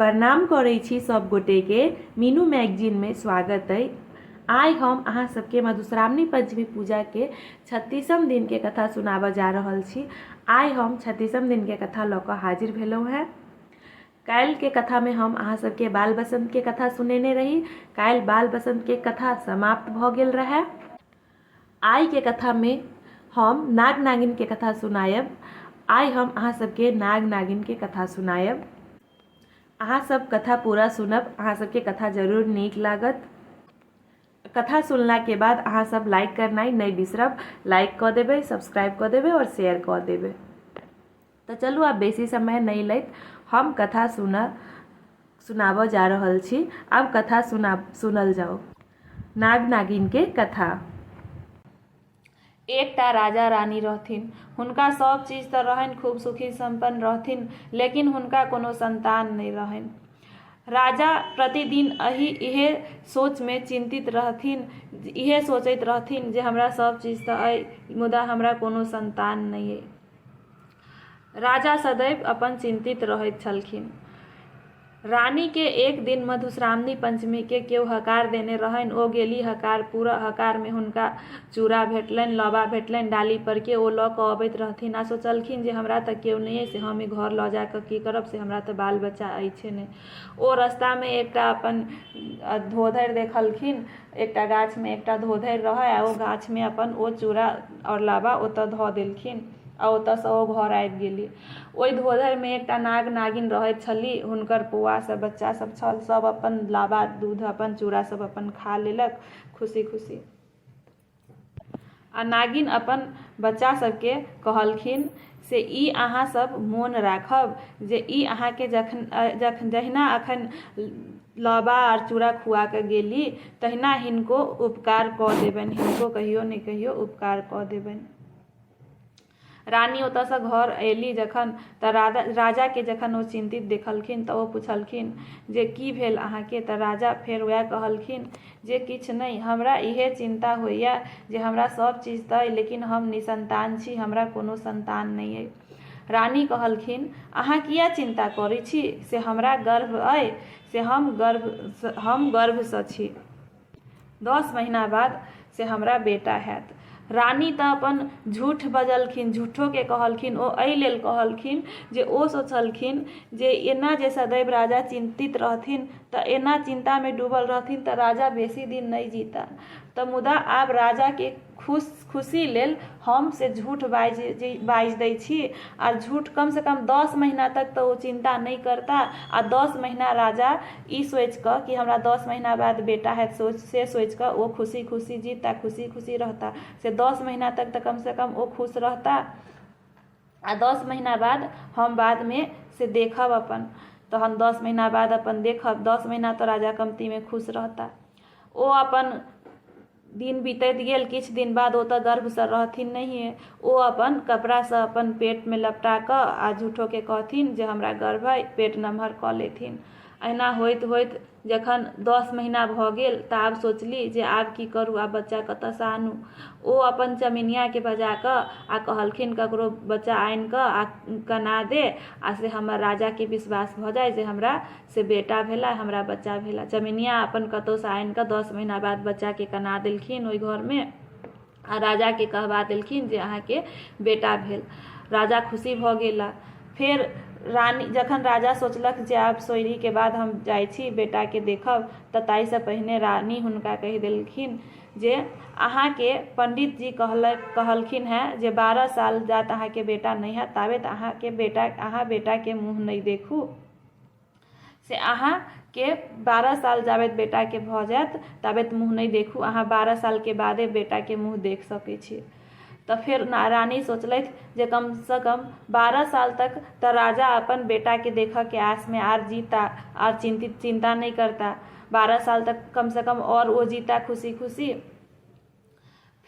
प्रणाम करै छी सब गोटेके। मीनू मैगजीनमे स्वागत अइ। आइ हम अहाँ सबके मधुश्रावणी पंचमी पूजाके छत्तीसम दिनके कथा सुनाबऽ जा रहल छी। आइ हम छत्तीसम दिनके कथा लऽ कऽ हाजिर भेलहुँ हेँ। काल्हिके कथामे हम अहाँ सबके बाल बसन्तके कथा सुनेने रही। काल्हि बाल बसन्तके कथा समाप्त भऽ गेल रहए। आइके कथामे हम नाग नागिनके कथा सुनायब। आइ हम अहाँ सबके नाग नागिनके कथा सुनायब। अहाँ सब कथा पूरा सुनब, अहाँ सबके कथा जरूर नीक लागत। कथा सुनलाके बाद अहाँ सब लाइक करनाइ नहि बिसरब। लाइक कऽ देबै, सब्सक्राइब कऽ देबै आओर शेयर कऽ देबै। तऽ चलू आब बेसी समय नहि लैत हम कथा सुनऽ सुनाबऽ जा रहल छी। आब कथा सुना सुनल जाउ। नाग नागिनके कथा। एकटा राजा रानी रहथिन। हुनका सभ चीज तऽ रहनि, खूब सुखी सम्पन्न रहथिन, लेकिन हुनका कोनो सन्तान नहि रहनि। राजा प्रतिदिन एहि इहे सोचमे चिन्तित रहथिन, इहे सोचैत रहथिन जे हमरा सभ चीज तऽ अइ, मुदा हमरा कोनो सन्तान नहि अइ। राजा सदैव अपन चिन्तित रहैत छलखिन। रानीके एक दिन मधुश्रावणी पंचमीके केओ हकार देने रहनि। ओ गेली हकार पूरऽ। हकारमे हुनका चूड़ा भेटलनि, लाबा भेटलनि डाली परके। ओ लऽ कऽ अबैत रहथिन आ सोचलखिन जे हमरा तऽ केओ नहि अइ से हम ई घर लऽ जा कऽ की करब, से हमरा तऽ बाल बच्चा अछि नहि। ओ रस्तामे एकटा अपन धोधरि देखलखिन। एकटा गाछमे एकटा धोधरि रहै आ ओ गाछमे अपन ओ चूड़ा आओर लाबा ओतऽ धऽ देलखिन आ ओतऽसँ ओ घर आबि गेली। ओहि धोधरिमे एकटा नाग नागिन रहैत छली। हुनकर पौआ सब बच्चा सब छल। सब अपन लाबा दूध अपन चूड़ा सब अपन खा लेलक खुशी खुशी। आ नागिन अपन बच्चा सबके कहलखिन से ई अहाँ सब मोन राखब जे ई अहाँके जखन जखन जहिना अखन लाबा आर चूड़ा खुआ कऽ गेली तहिना हिनको उपकार कऽ देबनि, हिनको कहियो ने कहियो उपकार कऽ देबनि। रानी ओतयसँ घर अयली जखन तऽ राजाके जखन ओ चिन्तित देखलखिन तऽ ओ पुछलखिन जे की भेल अहाँके? तऽ राजा फेर वएह कहलखिन जे किछु नहि, हमरा इएह चिन्ता होइए जे हमरा सभ चीज तऽ अइ लेकिन हम निसन्तान छी, हमरा कोनो सन्तान नहि अइ। रानी कहलखिन अहाँ किए चिन्ता करै छी? से हमरा गर्भ अइ, से हम गर्भ हम गर्भसँ छी। 10 महीना बाद से हमरा बेटा हैत। रानी तऽ अपन झूठ बजलखिन, झूठोके कहलखिन। ओ एहि लेल कहलखिन जे ओ सोचलखिन जे एना जे सदैव राजा चिन्तित रहथिन तऽ एना चिन्तामे डूबल रहथिन तऽ राजा बेसी दिन नहि जीता। तऽ मुदा आब राजाके खुश खुशी लेल हम से झूठ बाजि बाजि दै छी आर झूठ कमसँ कम 10 महीना तक तऽ ओ चिन्ता नहि करता आ 10 महीना राजा ई सोचि कऽ कि हमरा 10 महीना बाद बेटा हैत, से सोचि कऽ ओ खुशी खुशी जीता, खुशी खुशी रहता। से 10 महीना तक तऽ कमसँ कम ओ खुश रहता आ 10 महीना बाद हम बादमे से देखब अपन। तहन 10 महीना बाद अपन देखब। 10 महीना तऽ राजा कमतीमे खुश रहता। ओ अपन दिन बीतैत गेल। किछु दिन बाद ओ तऽ गर्भसँ रहथिन नहिए। ओ अपन कपड़ासँ अपन पेटमे लपटा कऽ आ झूठोके कहथिन जे हमरा गर्भ अइ, पेट नमहर कऽ लेथिन। अहिना होइत होइत जखन 10 महीना भऽ गेल तऽ आब सोचली जे आब की करू, आब बच्चा कतऽसँ आनू? ओ अपन चमिनियाके बजा कऽ आ कहलखिन ककरो बच्चा आनि कऽ आ कना दे आ से हमर राजाके विश्वास भऽ जाय जे हमरा से बेटा भेला, हमरा बच्चा भेला। चमिनिया अपन कतहुसँ आनि कऽ 10 महीना बाद बच्चाके कना देलखिन ओहि घरमे आ राजाके कहबा देलखिन जे अहाँके बेटा भेल। राजा खुशी भऽ गेला। फेर रानी जखन राजा सोचलक जे आब सोइरीके बाद हम जाइ छी बेटाके देखब, तऽ ताहिसँ पहिने रानी हुनका कहि देलखिन जे अहाँके पंडित जी कहलक कहलखिन हेँ जे 12 साल जात अहाँके बेटा नहि हैत ताबेत अहाँके बेटा अहाँ बेटाके मुँह नहि देखू। से अहाँके 12 साल जाबेत बेटाके भऽ जायत ताबेत मुँह नहि देखू, अहाँ 12 सालके बादे बेटाके मुँह देख सकै छी। तऽ फेर रानी सोचलथि जे कमसँ कम 12 साल तक तऽ राजा अपन बेटाके देखऽके आसमे आर जीता आर चिन्तित चिन्ता नहि करता। 12 साल तक कमसँ कम आओर ओ जीता खुशी खुशी।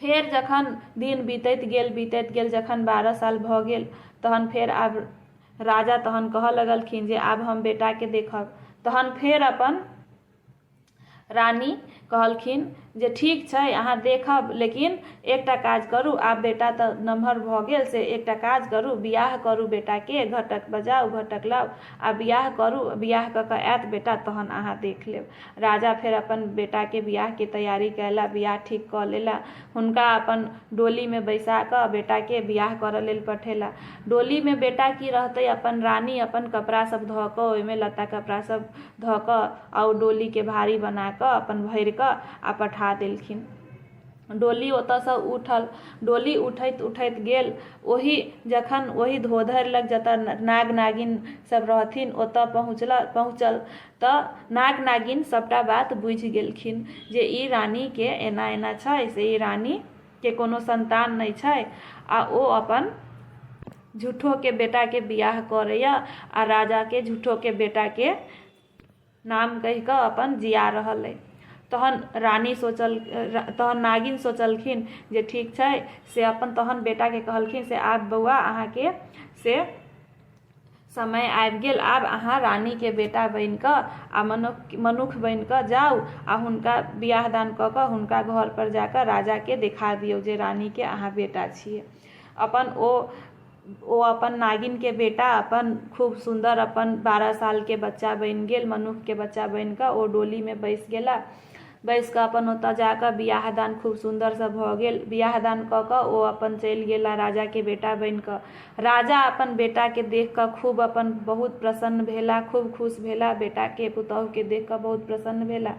फेर जखन दिन बीतैत गेल बीतैत गेल, जखन 12 साल भऽ गेल तहन फेर आब राजा तहन कहऽ लगलखिन जे आब हम बेटाके देखब। तहन फेर अपन रानी कहलखिन जे ठीक छै, अहाँ देखब, लेकिन एकटा काज करू, आब बेटा तऽ नमहर भऽ गेल, से एकटा काज करू, बियाह करू बेटाके, घटक बजाउ, घटक लाउ आ बियाह करू। बियाह कऽ कऽ आयत बेटा तहन अहाँ देख लेब। राजा फेर अपन बेटाके बियाहके तैयारी कयला, बियाह ठीक कऽ लेला। हुनका अपन डोलीमे बैसा कऽ बेटाके बियाह करऽ लेल पठेला। डोलीमे बेटा की रहतै, अपन रानी अपन कपड़ा सब धऽ कऽ ओहिमे लत्ता कपड़ा सब धऽ कऽ आ ओ डोलीके भारी बना कऽ अपन भरि कऽ आ पठा देलखिन। डोली ओतऽसँ उठल। डोली उठैत उठैत गेल, ओहि जखन ओहि धोधरि लग जतऽ नाग नागिन सब रहथिन ओतऽ पहुँचल तऽ नाग नागिन सबटा बात बुझि गेलखिन जे ई रानीके एना एना छै, से ई रानीके कोनो सन्तान नहि छै आ ओ अपन झूठोके बेटाके बियाह करैए आ राजाके झूठोके बेटाके नाम कहि कऽ अपन जिया रहल अइ। तहन रानी सोचल तहन नागिन सोचलखिन जे ठीक छै, से अपन तहन बेटाके कहलखिन से आब बौआ अहाँके से समय आबि गेल, आब अहाँ रानीके बेटा बनि कऽ आ मनुख मनुख बनि कऽ जाउ आ हुनका बियाह दान कऽ कऽ हुनका घरपर जा कऽ राजाके देखा दियौ जे रानीके अहाँ बेटा छियै। अपन ओ ओ अपन नागिनके बेटा अपन खूब सुन्दर अपन 12 सालके बच्चा बनि गेल। मनुखके बच्चा बनि कऽ ओ डोलीमे बैस गेला। बैस कऽ अपन ओतऽ जा कऽ बियाह दान खूब सुन्दरसँ भऽ गेल। बियाह दान कऽ कऽ ओ अपन चलि गेला राजाके बेटा बनि कऽ। राजा अपन बेटाके देख कऽ खूब अपन बहुत प्रसन्न भेला, खूब खुश भेला। बेटाके पुतहुके देख कऽ बहुत प्रसन्न भेला।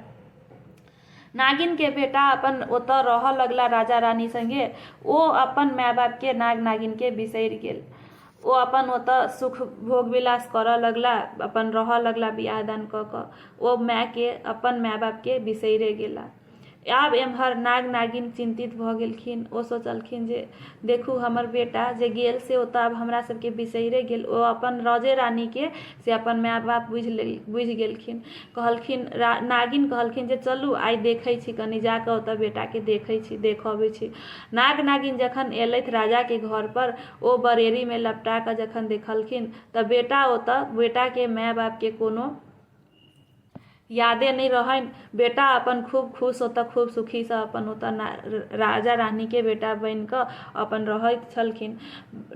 नागिनके बेटा अपन ओतऽ रहऽ लगला राजा रानी सङ्गे। ओ अपन माय बापके, नाग नागिनके बिसरि गेल। ओ अपन ओतऽ सुख भोग विलास करऽ लगला, अपन रहऽ लगला बियाह दान कऽ कऽ। ओ मायके, अपन माय बापके बिसैरे गेला। आब एम्हर नाग नागिन चिन्तित भऽ गेलखिन। ओ सोचलखिन जे देखू, हमर बेटा जे गेल से ओतऽ आब हमरा सबके बिसैरे गेल। ओ अपन राजे रानीके से अपन माय बाप बुझि गेलखिन। कहलखिन, नागिन कहलखिन जे चलू, आइ देखै छी, कनि जाकऽ ओतऽ बेटाके देखै छी, देख अबै छी। नाग नागिन जखन एलथि राजाके घरपर, ओ बरेरीमे लपटा कऽ जखन देखलखिन तऽ बेटा ओतऽ, बेटाके माय बापके कोनो यादे नहि रहनि। बेटा अपन खूब खुश ओतऽ, खूब सुखीसँ अपन ओतऽ राजा रानीके बेटा बनि कऽ अपन रहैत छलखिन।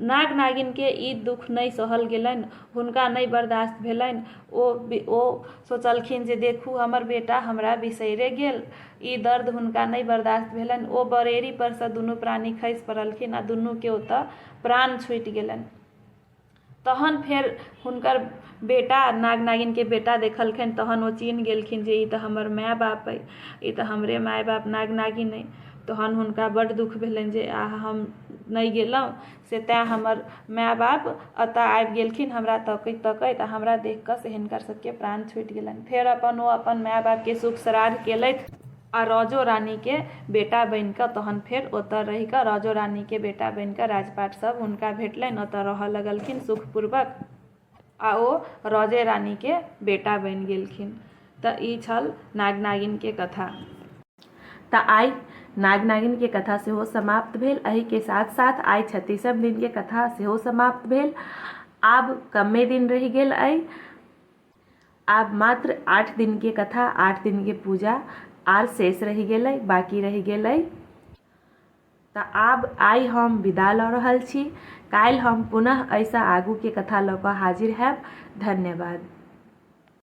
नाग नागिनके ई दुःख नहि सहल गेलनि, हुनका नहि बर्दाश्त भेलनि। ओ ओ सोचलखिन जे देखू, हमर बेटा हमरा बिसैरे गेल। ई दर्द हुनका नहि बर्दाश्त भेलनि। ओ बरेरी परसँ दुनू प्राणी खसि पड़लखिन आ दुनूके ओतऽ प्राण छूटि गेलनि। तहन फेर हुनकर बेटा, नाग नागिनके बेटा देखलखिन, तहन ओ चिन्ह गेलखिन जे ई तऽ हमर माय बाप अइ, ई तऽ हमरे माय बाप नाग नागिन अइ। तहन हुनका बड्ड दुःख भेलनि जे आह, हम नहि गेलहुँ से तैँ हमर माय बाप एतऽ आबि गेलखिन हमरा तकैत तकैत आ हमरा देखि कऽ से हिनकर सबके प्राण छूटि गेलनि। फेर अपन ओ अपन माय बापके सुख श्राद्ध केलथि आ राजो रानीके बेटा बनि कऽ तहन फेर ओतऽ रहि कऽ राजो रानीके बेटा बनि कऽ राजपाट सब हुनका भेटलनि। ओतऽ रहऽ लगलखिन सुखपूर्वक आ ओ राजे रानीके बेटा बनि गेलखिन। तऽ ई छल नाग नागिनके कथा। तऽ आइ नाग नागिनके कथा सेहो समाप्त भेल। एहिके साथ साथ आइ 36म दिनके कथा सेहो समाप्त भेल। आब कमे दिन रहि गेल अइ। आब मात्र 8 दिनके कथा, 8 दिनके पूजा आर शेष रहि गेलै, बाँकी रहि गेलै। तऽ आब आइ हम विदा लऽ रहल छी। काल्हि हम पुनः एहिसँ आगूके कथा लऽ कऽ हाजिर हैब। धन्यवाद।